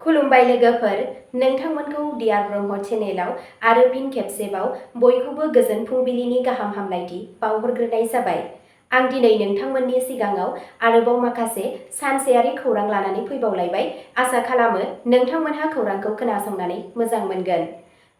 खुलुमबाय लोगोफोर, नोंथांमोनखौ डियार ब्रह्म चेनेलाव आरो फिन खेबसेबाव बयखौबो गोजोन फुंबिलिनि गाहाम हामलायथि बावहरग्रोनाय जाबाय। आं दिनै नोंथांमोननि सिगाङाव आरोबाव माखासे सानसेयारि खौरां लानानै फैबावलायबाय। आसा खालामो नोंथांमोनहा खौरांखौ खोनासंनानै मोजां मोनगोन।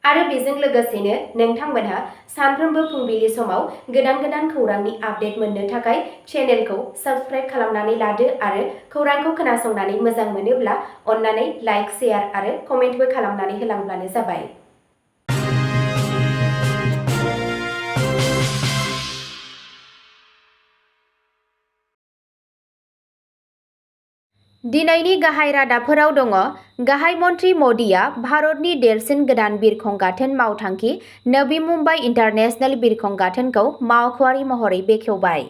आरो बेजों लोगोसेनो नोंथांमोनहा सानफ्रोमबो फुंबिलि समाव गोदान खौरांनि आपडेट मोननो थाखाय चेनेलखौ साबस्क्राइब खालामनानै लादो आरो खौरांखौ खोनासंनानै मोजां मोनोब्ला अन्नानै लाइक, शेयार आरो कमेन्टबो खालामनानै होलांब्लानो जाबाय। दिनैनि गाहाय रादाबफोराव दङ। गाहाय मन्त्रि मदिआ भारतनि देरसिन गोदान बिरखं गाथोन मावथांखि नवी मुम्बाइ इन्टारनेशनेल बिरखं गाथोनखौ मावख'आरि महरै बेखेवबाय।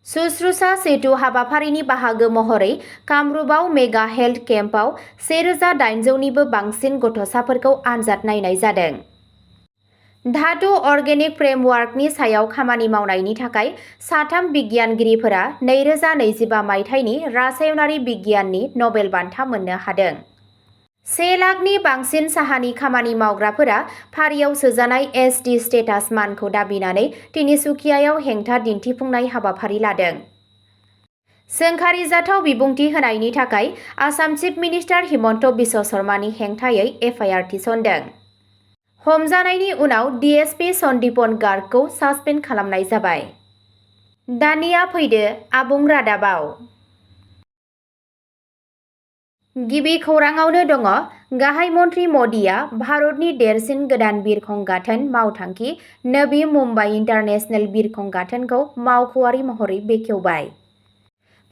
शुश्रूषा सेतु हाबाफारिनि बाहागो महरै कामरुपआव मेगा हेल्थ केम्पआव 1800 निबो बांसिन गथ'साफोरखौ आनजाद नायनाय जादों। धातु अर्गेनिक फ्रेमवार्कनि सायाव खामानि मावनायनि थाखाय साथाम बिगियानगिरिफोरा 2025 मायथाइनि रासायनारि बिगियाननि नबेल बान्था मोननो हादों। 1 लाखनि बांसिन साहानि खामानि मावग्राफोरा फारियाव सोजानाय एसटि स्टेटास मानखौ दाबिनानै तिनिसुकियायाव हेंथा दिन्थिफुंनाय हाबाफारि लादों। सोंखारिजाथाव बिबुंथि होनायनि थाखाय आसाम चिफ मिनिस्टार हिमन्त बिश्व शर्मानि हेंथायै एफआइआर थिसनदों। हमजानायनि उनाव डिएसपि सन्दीपन गार्गखौ सासपेन्ड खालामनाय जाबाय। दानिया फैदो आबुं रादाबाव। गिबि खौराङावनो दङ। गाहाय मन्त्रि मदिआ भारतनि देरसिन गोदान बिरखं गाथोन मावथांखि नवी मुम्बाइ इन्टारनेशनेल बिरखं गाथोनखौ मावख'आरि महरै बेखेवबाय।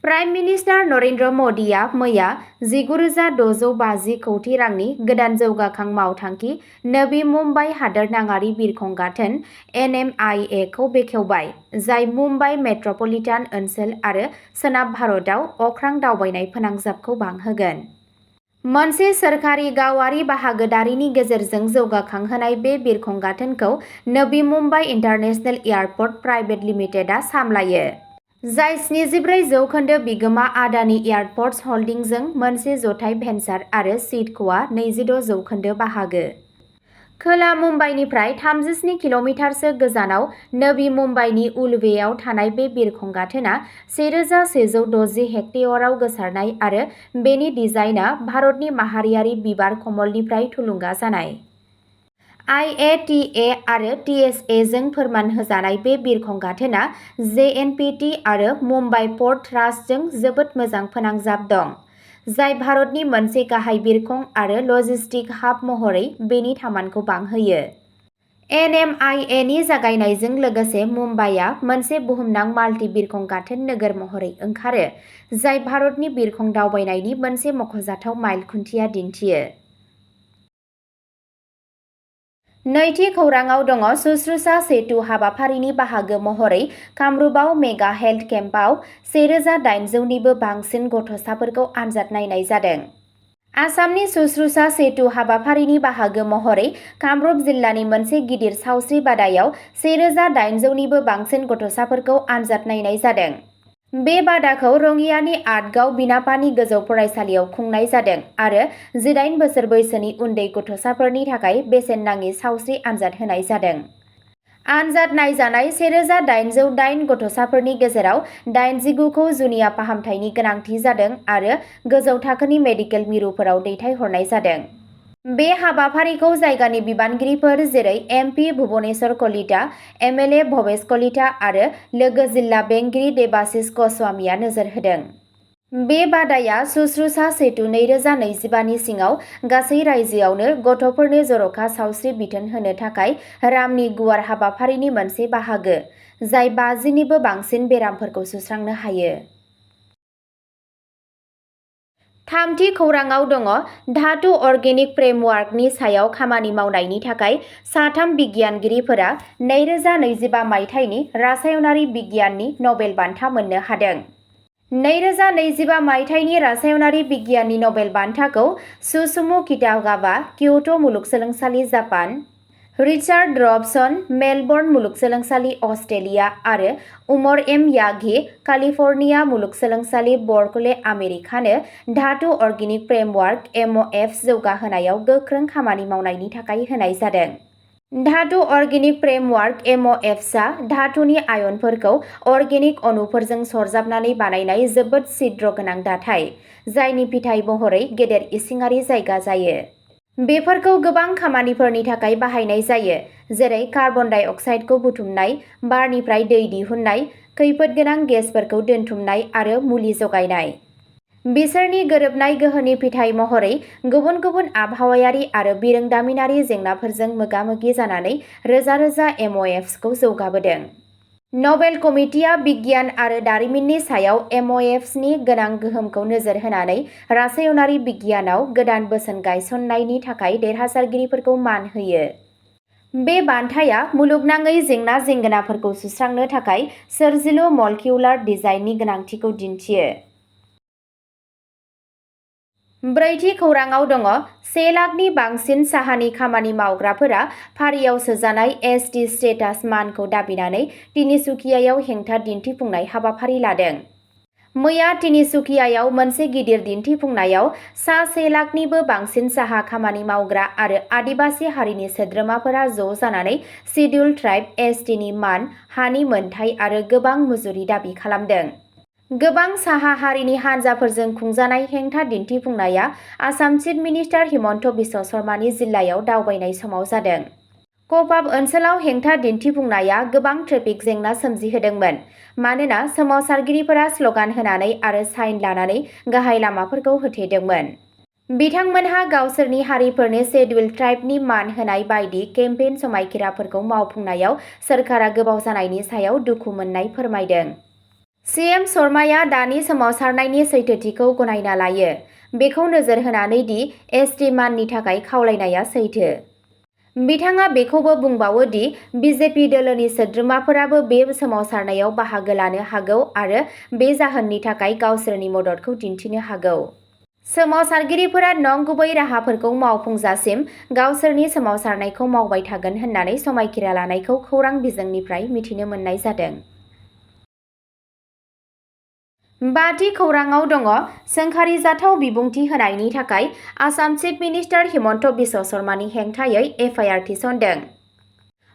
प्राइम मिनिस्टार नरेन्द्र मदिआ मैया 19,650 कौटि रांनि गोदान जौगाखां मावथांखि नवी मुम्बाइ हादोरनाङारि बिरखं गाथोन (NMIA) खौ बेखेवबाय, जाय मुम्बाइ मेट्र'पलिटान ओनसोल आरो सोनाब भारतआव अख्रां दावबायनाय फोनांजाबखौ बांहोगोन। मोनसे सोरखारि गावारि बाहागोदारिनि गेजेरजों जौगाखांहोनाय बे बिरखं गाथोनखौ नवी मुम्बाइ इन्टारनेशनेल एयारपर्ट प्राइभेट लिमिटेडआ सामलायो, जाय 74% बिगोमा आदानि एयारपर्टस हल्डिंजों मोनसे जथाय भेन्सार आरो सिडक'आ 26% बाहागो। खोला मुम्बाइनिफ्राय 37 किल'मिटारसो गोजानाव नवी मुम्बाइनि उलवेआव थानाय बे बिरखं गाथोना 1160 हेक्टेयराव गोसारनाय आरो बेनि डिजाइनआ भारतनि माहारियारि बिबार कमलनिफ्राय थुलुंगा जानाय। IATA आरो TSA जों फोरमान होजानाय बे बिरखं गाथोना JNPT आरो मुम्बाइ पर्ट ट्रास्टजों जोबोद मोजां फोनांजाब दं, जाय भारतनि मोनसे गाहाय बिरखं आरो लजिस्टिक हाब महरै बेनि थामानखौ बांहोयो। NMIA नि जागायनायजों लोगोसे मुम्बाइआ मोनसे बुहुमनां माल्टी बिरखं गाथोन नोगोर महरै ओंखारो, जाय भारतनि बिरखं दावबायनायनि मोनसे मख'जाथाव माइल खुन्थिया दिन्थियो। नैथि खौराङाव दङ। शुश्रूषा सेतु हाबाफारिनि बाहागो महरै कामरुपआव मेगा हेल्थ केम्पआव 1800 निबो बांसिन गथ'साफोरखौ आनजाद नायनाय जादों। आसामनि शुश्रूषा सेतु हाबाफारिनि बाहागो महरै कामरुप जिल्लानि मोनसे गिदिर सावस्रि बादायाव 1800 निबो बांसिन गथ'साफोरखौ आनजाद नायनाय जादों। बे बादाखौ रङियानि आटगाव बिनापानि गोजौ फरायसालियाव खुंनाय जादों आरो 18 बोसोर बैसोनि उन्दै गथ'साफोरनि थाखाय बेसेन नाङि सावस्रि आनजाद होनाय जादों। आनजाद नायजानाय 1808 गथ'साफोरनि गेजेराव 89 खौ जुनिया फाहामथायनि गोनांथि जादों आरो गोजौ थाखोनि मेडिकेल मिरुफोराव दैथायहरनाय जादों। बे हाबाफारिखौ जायगानि बिबानगिरिफोर जेरै MP भुबनेश्वर कलिता, MLA भवेश कलिता आरो लोगो जिल्ला बेंगिरि देबाशिष गस्वामीआ नोजोर होदों। बे बादाया शुश्रूषा सेतु 2025 नि सिङाव गासै रायजोआवनो गथ'फोरनो जर'खा सावस्रि बिथोन होनो थाखाय रामनि गुवार हाबाफारिनि मोनसे बाहागो, जाय 50 निबो बांसिन बेरामफोरखौ सुस्रांनो हायो। थामथि खौराङाव दङ। धातु अर्गेनिक फ्रेमवार्कनि सायाव खामानि मावनायनि थाखाय साथाम बिगियानगिरिफोरा 2025 मायथाइनि रासायनारि बिगियाननि नबेल बान्था मोननो हादों। 2025 मायथाइनि रासायनारि बिगियाननि नबेल बान्थाखौ सुसुमु कितागावा, क्योटो मुलुगसोलोंसालि, जापान, रिचार्ड रबसन, मेलबर्न मुलुगसोलोंसालि अस्ट्रेलिया आरो उमर एम यागी, केलिफर्निया मुलुगसोलोंसालि बर्कले आमेरिकानो धातु अर्गेनिक फ्रेमवर्क (MOF) जौगाहोनायाव गोख्रों खामानि मावनायनि थाखाय होनाय जादों। धातु अर्गेनिक फ्रेमवर्क (MOFs) धातुनि आयनफोरखौ अर्गेनिक अणुफोरजों सरजाबनानै बानायनाय जोबोद छिद्र गोनां दाथाय, जायनि फिथाय महरै गेदेर इसिङारि जायगा जायो। बेफोरखौ गोबां खामानिफोरनि थाखाय बाहायनाय जायो, जेरै कार्बन डाइ अक्साइडखौ बुथुमनाय, बारनिफ्राय दै दिहुननाय, खैफोदगोनां गेसफोरखौ दोनथुमनाय आरो मुलि जगायनाय। बिसोरनि गोरोबनाय गोहोनि फिथाय महरै गुबुन गुबुन आबहावायारि आरो बिरोंदामिनारि जेंनाफोरजों मोगा-मोगि जानानै रोजा रोजा MOFsखौ जौगाबोदों। नबेल कमिटिआ बिगियान आरो दारिमिननि सायाव MOFsनि गोनां गोहोमखौ नोजोर होनानै रासायनारि बिगियानाव गोदान बोसोन गायसननायनि थाखाय देरहासारगिरिफोरखौ मान होयो। बे बान्थाया मुलुगनाङै जेंना-जेंगोनाफोरखौ सुस्रांनो थाखाय सोरजिलु मलिकिउलार डिजाइननि गोनांथिखौ दिन्थियो। ब्रैथि खौरांआव दङ, 1 लाखनि बांसिन साहानि खामानि मावग्राफोरा फारियाव सोजानाय ST स्टेटास मानखौ दाबिनानै तिनिसुकियायाव हेंथा दिन्थिफुंनाय हाबाफारि लादों। मैया तिनिसुकियायाव मोनसे गिदिर दिन्थिफुंनायाव सा 1 लाखनिबो बांसिन साहा खामानि मावग्रा आरो आदिबासि हारिनि सोद्रोमाफोरा ज' जानानै शिड्युल्ड ट्राइब STनि मान, हानि मोनथाय आरो गोबां मुजुरि दाबि खालामदों। गोबां साहा हारिनि हानजाफोरजों खुंजानाय हेंथा दिन्थिफुंनाया आसाम चिफ मिनिस्टार हिमन्त बिश्व शर्मानि जिल्लायाव दावबायनाय समाव जादों। कपाब ओनसोलाव हेंथा दिन्थिफुंनाया गोबां ट्रेफिक जेंना सोमजिहोदोंमोन, मानोना सोमावसारगिरिफोरा स्ल'गान होनानै आरो साइन लानानै गाहाय लामाफोरखौ होथेदोंमोन। बिथांमोनहा गावसोरनि हारिफोरनो शिड्युल्ड ट्राइबनि मान होनाय बायदि केम्पेइन समायखिराफोरखौ मावफुंनायाव सोरखारा गोबाव जानायनि सायाव दुखु मोन्नाय फोरमायदों। CM शर्माया दानि सोमावसारनायनि सैथोथिखौ गनायना लायो, बेखौ नोजोर होनानै दि ST माननि थाखाय खावलायनाया सैथो। बिथाङा बेखौबो बुंबावो दि BJP दोलोनि सोद्रोमाफोराबो बे सोमावसारनायाव बाहागो लानो हागौ आरो बे जाहोननि थाखाय गावसोरनि मददखौ दिन्थिनो हागौ। सोमावसारगिरिफोरा नंगुबै राहाफोरखौ मावफुंजासिम गावसोरनि सोमावसारनायखौ मावबाय थागोन होननानै समायखिरा लानायखौ खौरां बिजोंनिफ्राय मिथिनो मोननाय जादों। बाथि खौरांआव दङ, सोंखारिजाथाव बिबुंथि होनायनि थाखाय आसाम चिफ मिनिस्टार हिमन्त बिश्व शर्मानि हेंथायै FIR थिसनदों।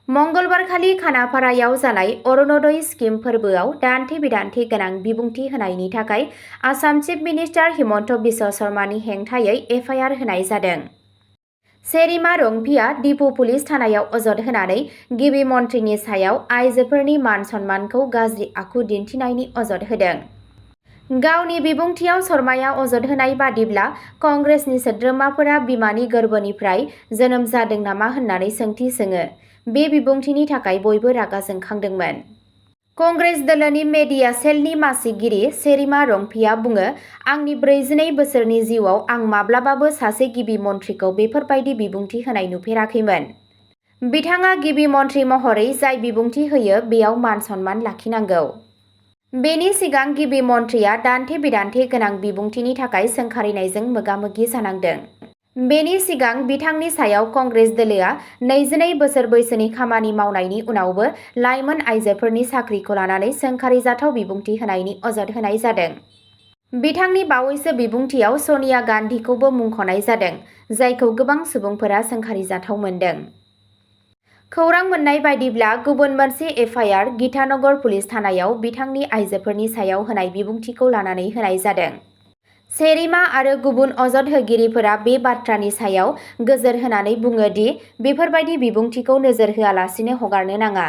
मंगलबारखालि खानापारायाव जानाय अरुणोदय स्किम फोरबोआव दान्थे-बिदान्थे गोनां बिबुंथि होनायनि थाखाय आसाम चिफ मिनिस्टार हिमन्त बिश्व शर्मानि हेंथायै FIR होनाय जादों। सेरिमा रंपिया डिफु पुलिस थानायाव अजद होनानै गिबि मन्थ्रिनि सायाव आइजोफोरनि मान-सन्मानखौ गाज्रि आखु दिन्थिनायनि अजद होदों। गावनि बिबुंथियाव शर्माया अजद होनाय बादिब्ला कंग्रेसनि सोद्रोमाफोरा बिमानि गोर्बोनिफ्राय जोनोम जादों नामा होननानै सोंथि सोङो। बे बिबुंथिनि थाखाय बयबो रागा जोंखांदोंमोन। कंग्रेस दोलोनि मेडिया सेलनि मासिगिरि सेरिमा रंपिया बुङो, आंनि 42 बोसोरनि जिउआव आं माब्लाबाबो सासे गिबि मन्थ्रिखौ बेफोरबायदि बिबुंथि होनाय नुफेराखैमोन। बिथाङा गिबि मन्थ्रि महरै जाय बिबुंथि होयो बेयाव मान-सन्मान लाखिनांगौ। बेनि सिगां गिबि मन्थ्रिया दान्थे-बिदान्थे गोनां बिबुंथिनि थाखाय सोंखारिनायजों मोगा-मोगि जानांदों। बेनि सिगां बिथांनि सायाव कंग्रेस दोलोआ 22 बोसोर बैसोनि खामानि मावनायनि उनावबो लाइमोन आइजोफोरनि साख्रिखौ लानानै सोंखारिजाथाव बिबुंथि होनायनि अजद होनाय जादों। बिथांनि बावैसो बिबुंथियाव सनिया गान्धीखौबो मुंख'नाय जादों, जायखौ गोबां सुबुंफोरा सोंखारिजाथाव मोनदों। खौरां मोन्नाय बायदिब्ला गुबुन मोनसे FIR गीतानगर पुलिस थानायाव बिथांनि आइजोफोरनि सायाव होनाय बिबुंथिखौ लानानै होनाय जादों। सेरिमा आरो गुबुन अजद होगिरिफोरा बे बाथ्रानि सायाव गोजोर होनानै बुङो दि बेफोरबायदि बिबुंथिखौ नोजोर होआलासिनो हगारनो नाङा।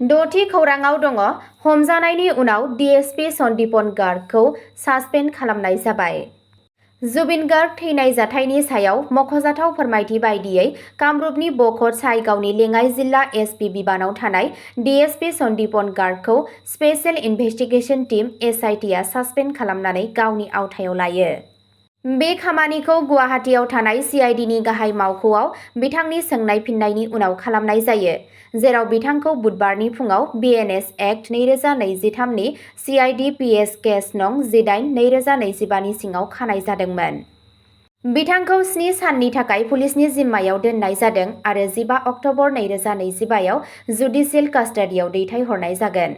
द'थि खौरांआव दङ, हमजानायनि उनाव DSP सन्दीपन गार्गखौ सासपेन्ड खालामनाय जाबाय। जुबिन गार्ग थैनाय जाथायनि सायाव मख'जाथाव फोरमायथि बायदियै कामरुपनि बखत साइगावनि लेङाइ जिल्ला SP बिबानाव थानाय DSP सन्दीपन गार्गखौ स्पेशेल इनभेस्टिगेशन टीम SITआ सासपेन्ड खालामनानै गावनि आवथायाव लायो। बे खामानिखौ गुवाहाटीआव थानाय CIDनि गाहाय मावख'आव बिथांनि सोंनाय फिननायनि उनाव खालामनाय जायो, जेराव बिथांखौ बुधबारनि फुङाव BNS एक्ट 2023 नि CID PS केस नं 18/2025 नि सिङाव खानाय जादोंमोन। बिथांखौ 7 साननि थाखाय पुलिसनि जिम्मायाव दोननाय जादों आरो 15 अक्ट'बर 2025आव जुडिसियेल कास्टडियाव दैथायहरनाय जागोन।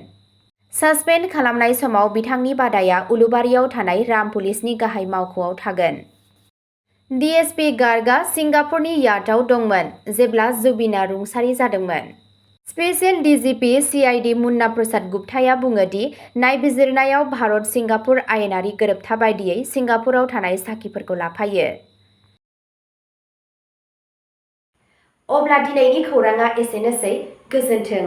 सासपेन्ड खालामनाय समाव बिथांनि बादाया उलुबारियाव थानाय राम पुलिसनि गाहाय मावख'आव थागोन। डीएसपी गार्गआ सिंगापुरनि याटआव दंमोन जेब्ला जुबिना रुंसारि जादोंमोन। स्पेशेल डीजीपी सीआईडी मुन्ना प्रसाद गुप्ताया बुङो दि नायबिजिरनायाव भारत सिंगापुर आयेनारि गोरोबथा बायदियै सिंगापुराव थानाय साखिफोरखौ लाफायो। अब्ला दिनैनि खौरांआ एसेनोसै, गोजोन्थों।